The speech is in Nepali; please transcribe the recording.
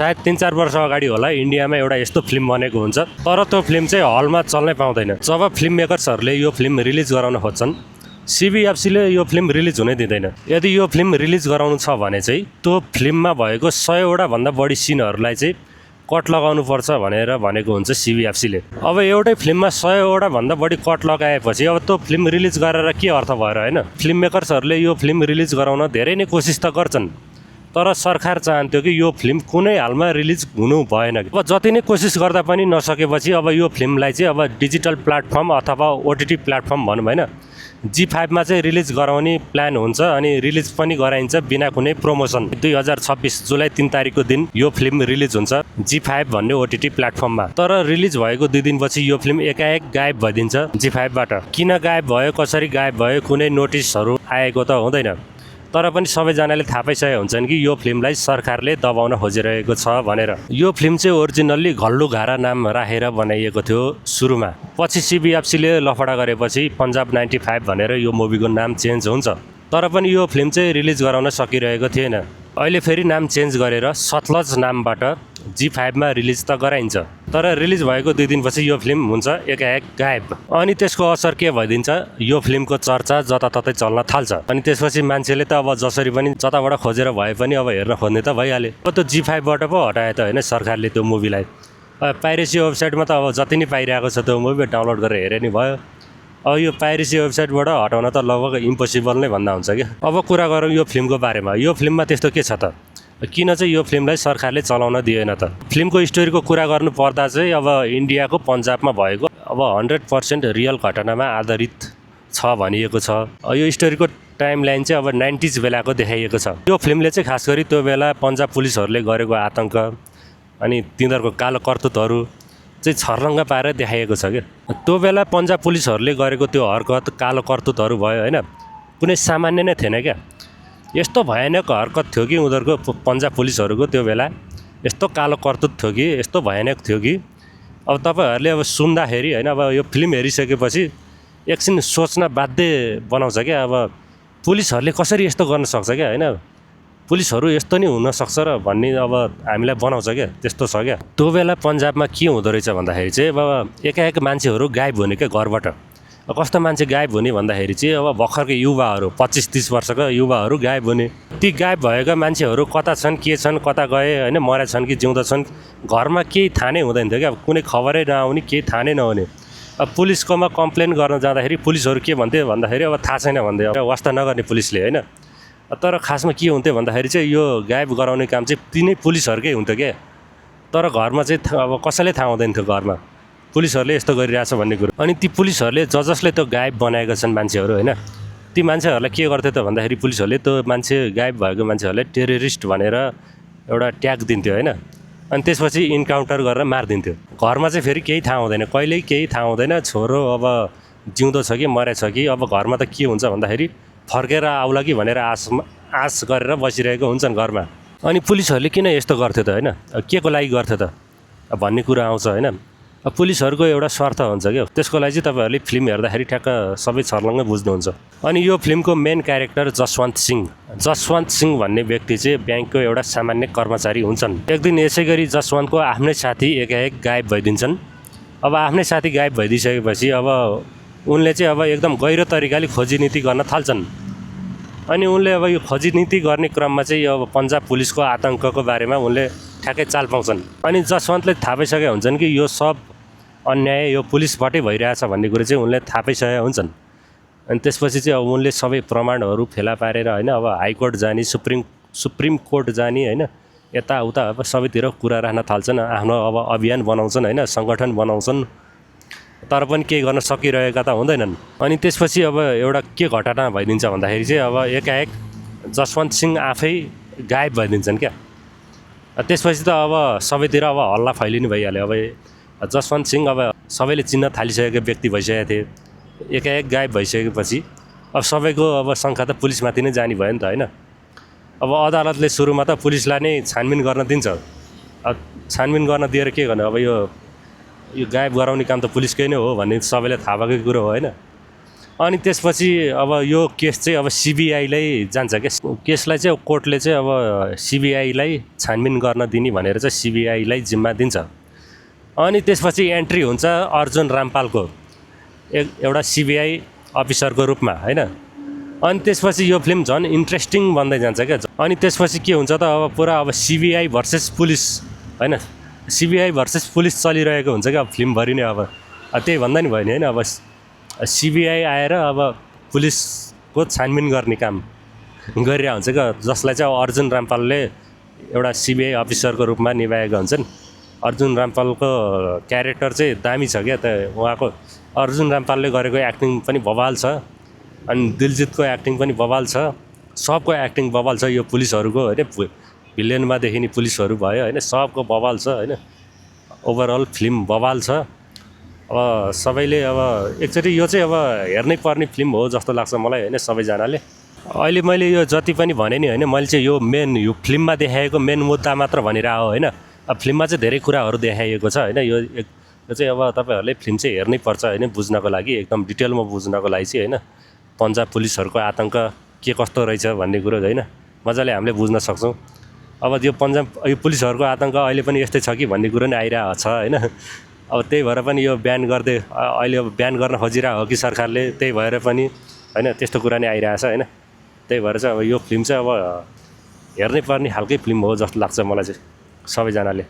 सायद 3-4 वर्ष अगाडि होला इन्डियामा एउटा यस्तो फिल्म बनेको हुन्छ, तर त्यो फिल्म चाहिँ हलमा चल्नै पाउँदैन। जब फिल्म मेकर्सहरूले यो फिल्म रिलिज गराउन खोज्छन्, CBFCले यो फिल्म रिलिज हुनै दिँदैन। यदि यो फिल्म रिलिज गराउनु छ भने चाहिँ त्यो फिल्ममा भएको 100 भन्दा बढी सिनहरूलाई चाहिँ कट लगाउनुपर्छ भनेर भनेको हुन्छ CBFCले। अब एउटै फिल्ममा 100 भन्दा बढी कट लगाएपछि अब त्यो फिल्म रिलिज गरेर के अर्थ भयो र, होइन? फिल्म मेकर्सहरूले यो फिल्म रिलिज गराउन धेरै नै कोसिस त गर्छन्, तर सरकार चाहन्थ्यो कि यो फिल्म कुनै हालमा रिलिज हुनु भएन। अब जति नै कोसिस गर्दा पनि नसकेपछि अब यो फिल्मलाई चाहिँ अब डिजिटल प्लेटफर्म अथवा OTT प्लेटफर्म भनौँ, होइन, G5 चाहिँ रिलिज गराउने प्लान हुन्छ अनि रिलिज पनि गराइन्छ बिना कुनै प्रमोसन। 2026 जुलाई 3 तारिकको दिन यो फिल्म रिलिज हुन्छ G5 भन्ने OTT प्लेटफर्ममा। तर रिलिज भएको 2 दिनपछि यो फिल्म एकाएक गायब भइदिन्छ G5बाट। किन गायब भयो, कसरी गायब भयो, कुनै नोटिसहरू आएको त हुँदैन, तर पनि सबैजनाले थाहा पाइसकेका हुन्छन् कि यो फिल्मलाई सरकारले दबाउन खोजिरहेको छ भनेर। यो फिल्म चाहिँ ओरिजिनल्ली घल्लुघारा नाम राखेर बनाइएको थियो सुरुमा, पछि CBFCले लफडा गरेपछि पन्जाब 95 भनेर यो मुभीको नाम चेन्ज हुन्छ। तर पनि यो फिल्म चाहिँ रिलिज गराउन सकिरहेको थिएन। अहिले फेरि नाम चेन्ज गरेर सतलज नामबाट G5 मा रिलिज त गराइन्छ, तर रिलिज भएको 2 दिनपछि यो फिल्म हुन्छ एकाएक गायब। अनि त्यसको असर के भइदिन्छ, यो फिल्मको चर्चा जताततै चल्न थाल्छ। अनि त्यसपछि मान्छेले त अब जसरी पनि जताबाट खोजेर भए पनि अब हेर्न खोज्ने त भइहाल्यो। अब त्यो G5बाट पो हटायो त, होइन, सरकारले त्यो मुभीलाई। पाइरेसी वेबसाइटमा त अब जति नै पाइरहेको छ त्यो मुभी डाउनलोड गरेर हेरे नि भयो। अब यो पाइरेसी वेबसाइटबाट हटाउन त लगभग इम्पोसिबल नै भन्दा हुन्छ क्या। अब कुरा गरौँ यो फिल्मको बारेमा। यो फिल्ममा त्यस्तो के छ त, किन चाहिँ यो फिल्मलाई सरकारले चलाउन दिएन त? फिल्मको स्टोरीको कुरा गर्नु पर्दा चाहिँ अब इन्डियाको पन्जाबमा भएको अब 100% रियल घटनामा आधारित छ भनिएको छ। यो स्टोरीको टाइमलाइन चाहिँ अब 90s बेलाको देखाइएको छ। यो फिल्मले चाहिँ खास गरी त्यो बेला पन्जाब पुलिसहरूले गरेको आतङ्क अनि तिनीहरूको कालो करतुतहरू चाहिँ छर्लङ्ग पारेर देखाइएको छ क्या। त्यो बेला पन्जाब पुलिसहरूले गरेको त्यो हरकत, कालो करतुतहरू भयो, होइन, कुनै सामान्य नै थिएन क्या। यस्तो भयानक हरकत थियो कि उनीहरूको पन्जाब पुलिसहरूको त्यो बेला यस्तो कालो करतुत थियो कि, यस्तो भयानक थियो कि अब तपाईँहरूले अब सुन्दाखेरि, होइन, अब यो फिल्म हेरिसकेपछि एकछिन सोच्न बाध्य बनाउँछ क्या। अब पुलिसहरूले कसरी यस्तो गर्न सक्छ क्या, होइन, पुलिसहरू यस्तो नि हुनसक्छ र भन्ने अब हामीलाई बनाउँछ क्या, त्यस्तो छ क्या। त्यो बेला पन्जाबमा के हुँदो रहेछ भन्दाखेरि चाहिँ अब एकाएक मान्छेहरू गायब हुने क्या घरबाट। कस्तो मान्छे गायब हुने भन्दाखेरि चाहिँ अब भर्खरकै युवाहरू, 25-30 वर्षका युवाहरू गायब हुने। ती गायब भएका मान्छेहरू कता छन्, के छन्, कता गए, होइन, मरेका छन् कि जिउँदा छन्, घरमा केही थाहा नै हुँदैन थियो क्या। कुनै खबरै नआउने, केही थाहा नै नहुने। अब पुलिसकोमा कम्प्लेन गर्न जाँदाखेरि पुलिसहरू के भन्थ्यो भन्दाखेरि अब थाहा छैन भन्दै अब वास्ता नगर्ने पुलिसले, होइन। तर खासमा के हुन्थ्यो भन्दाखेरि चाहिँ यो गायब गराउने काम चाहिँ तिनै पुलिसहरूकै हुन्थ्यो क्या। तर घरमा चाहिँ अब कसैले थाहा हुँदैन थियो घरमा पुलिसहरूले यस्तो गरिरहेछ भन्ने कुरो। अनि ती पुलिसहरूले जसले त्यो गायब बनाएका छन् मान्छेहरू, होइन, ती मान्छेहरूलाई के गर्थ्यो त भन्दाखेरि पुलिसहरूले त्यो मान्छे गायब भएको मान्छेहरूलाई टेररिस्ट भनेर एउटा ट्याग दिन्थ्यो, होइन, अनि त्यसपछि इन्काउन्टर गरेर मारिदिन्थ्यो। घरमा चाहिँ फेरि केही थाहा हुँदैन, कहिल्यै केही थाहा हुँदैन, छोरो अब जिउँदो छ कि मरेछ कि। अब घरमा त के हुन्छ भन्दाखेरि फर्केर आउला कि भनेर आश गरेर बसिरहेको हुन्छन् घरमा। अनि पुलिसहरूले किन यस्तो गर्थ्यो त, होइन, के को लागि गर्थ्यो त भन्ने कुरा आउँछ, होइन। पुलिसहरूको एउटा स्वार्थ हुन्छ क्या। त्यसको लागि चाहिँ तपाईँहरूले फिल्म हेर्दाखेरि ठ्याक्क सबै छर्लङ्गै बुझ्नुहुन्छ। अनि यो फिल्मको मेन क्यारेक्टर जसवन्त सिंह भन्ने व्यक्ति चाहिँ ब्याङ्कको एउटा सामान्य कर्मचारी हुन्छन्। एक दिन यसै गरी जसवन्तको आफ्नै साथी एकाएक गायब भइदिन्छन्। अब आफ्नै साथी गायब भइदिइसकेपछि अब उनले चाहिँ अब एकदम गहिरो तरिकाले खोजी नीति गर्न थाल्छन्। अनि उनले अब यो खोजी नीति गर्ने क्रममा चाहिँ अब पन्जाब पुलिसको आतङ्कको बारेमा उनले ठ्याक्कै चाल पाउँछन्। अनि जसवन्तले थाहा पाइसकेका हुन्छन् कि यो सब अन्याय यो पुलिसबाटै भइरहेछ भन्ने कुरो चाहिँ उनले थाहा पाइसकेका हुन्छन्। अनि त्यसपछि चाहिँ अब उनले सबै प्रमाणहरू फेला पारेर, होइन, अब हाइकोर्ट जाने, सुप्रिम कोर्ट जाने, होइन, यताउता अब सबैतिर कुरा राख्न थाल्छन्। आफ्नो अब अभियान बनाउँछन्, होइन, सङ्गठन बनाउँछन्, तर पनि केही गर्न सकिरहेका त हुँदैनन्। अनि त्यसपछि अब एउटा के घटना भइदिन्छ भन्दाखेरि चाहिँ अब एकाएक जसवन्त सिंह आफै गायब भइदिन्छन् क्या। त्यसपछि त अब सबैतिर अब हल्ला फैलिने भइहाल्यो। अब जसवन्त सिंह अब सबैले चिन्न थालिसकेको व्यक्ति भइसकेको थिए। एकाएक गायब भइसकेपछि अब सबैको अब शङ्का त पुलिसमाथि नै जाने भयो नि त, होइन। अब अदालतले सुरुमा त पुलिसलाई नै छानबिन गर्न दिन्छ। अब छानबिन गर्न दिएर के गर्ने, अब यो गायब गराउने काम त पुलिसकै नै हो भन्ने सबैले थाहा भएकै कुरो हो, होइन। अनि त्यसपछि अब यो केस चाहिँ अब सिबिआईलाई जान्छ क्या केसलाई चाहिँ कोर्टले चाहिँ अब सिबिआईलाई छानबिन गर्न दिने भनेर चाहिँ सिबिआईलाई जिम्मा दिन्छ अनि त्यसपछि एन्ट्री हुन्छ अर्जुन रामपालको एउटा सिबिआई अफिसरको रूपमा हैन अनि त्यसपछि यो फिल्म झन् इन्ट्रेस्टिङ बन्दै जान्छ क्या अनि त्यसपछि के हुन्छ त अब पुरा अब सिबिआई भर्सेस पुलिस हैन सिबिआई भर्सेस पुलिस चलिरहेको हुन्छ क्या फिल्मभरि नै अब त्यही भन्दा नि भयो नि हैन अब सिबिआई आएर अब पुलिसको छानबिन गर्ने काम गरिरहेको हुन्छ क्या जसलाई चाहिँ अब अर्जुन रामपालले एउटा सिबिआई अफिसरको रूपमा निभाएका हुन्छन् अर्जुन रामपालको क्यारेक्टर चाहिँ दामी छ क्या त उहाँको अर्जुन रामपालले गरेको एक्टिङ पनि बवाल छ अनि दिलजितको एक्टिङ पनि बवाल छ सबको एक्टिङ बवाल छ यो पुलिसहरूको हैन भिलेनमा देखिने पुलिसहरू भयो हैन सबको बवाल छ हैन ओभरअल फिल्म बवाल छ अब सबैले अब एकचोटि यो चाहिँ अब हेर्नै पर्ने फिल्म हो जस्तो लाग्छ मलाई हैन सबैजनाले अहिले मैले यो जति पनि भने नि हैन मैले चाहिँ यो मेन यो फिल्ममा देखाएको मेन मुद्दा मात्र भनिरहेको हैन अब फिल्ममा चाहिँ धेरै कुराहरू देखाइएको छ हैन यो चाहिँ अब तपाईहरुले फिल्म चाहिँ हेर्नै पर्छ हैन बुझ्नको लागि एकदम डिटेलमा बुझ्नको लागि चाहिँ हैन पन्जाब पुलिसहरुको आतंक के कस्तो रहेछ भन्ने कुरो हैन मजाले हामीले बुझ्न सक्छौं अब यो पन्जाब यो पुलिसहरुको आतंक अहिले पनि यस्तै छ कि भन्ने कुरो नि आइरहेको छ हैन अब त्यही भएर पनि यो ब्यान गर्दै अहिले अब ब्यान गर्न खोजिरहेको हो कि सरकारले त्यही भएर पनि हैन त्यस्तो कुरा नै आइरहेछ हैन त्यही भएर चाहिँ अब यो फिल्म चाहिँ अब हेर्नै पर्ने खालकै फिल्म हो जस्तो लाग्छ मलाई चाहिँ सबैजनाले